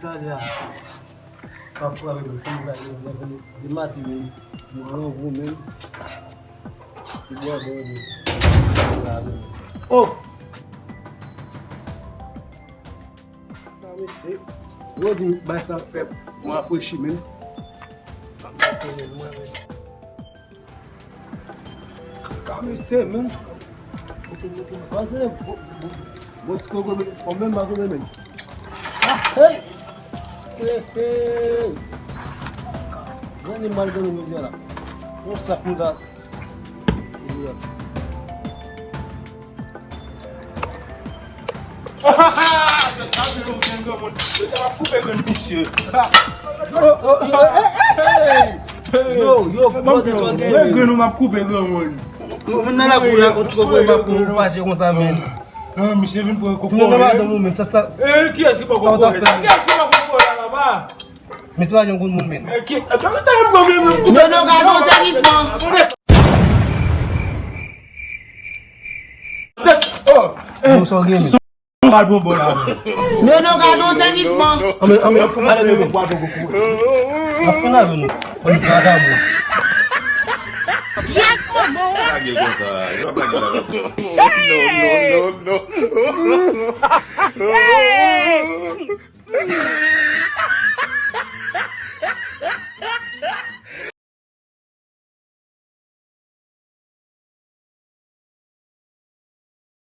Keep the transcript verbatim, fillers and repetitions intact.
Gade a. Pa frape mwen, se mwen ki vin de maten menm. Yo grangou menm. Yo bwè bon menm. Oh! Sa mesye. Yo di m bay sa fè mwen rafrechi menm. Mwen menm. Kamise, men. Bon, bon, bon, bon, ti koko, men. Fò menm pa koupe, men. Ah, hey! Hey, hey! Granmoun mal granmoun, men, la. Yon sak, nou ta. Yo, yo, bwè de sògè, men. Grenn ou m ap koupe granmoun. Mwen vin nan lakou la, yon ti koko m ap pou fache konsa, men. Non, misye vin pran koko. Ti moun nan madanm ou, men, sa, sa, sa w ta fè, men. Misye pa janm konn moun, men. Nono, gade yon sezisman. Bon, sa w gen, men. Al bon bò la. Nono, gade yon sezisman. Anmè, anmè, ale, men, men. N ap fin avè nou. Bann vagabon. Lage konsa, yo ap lage la. No, no, no, no.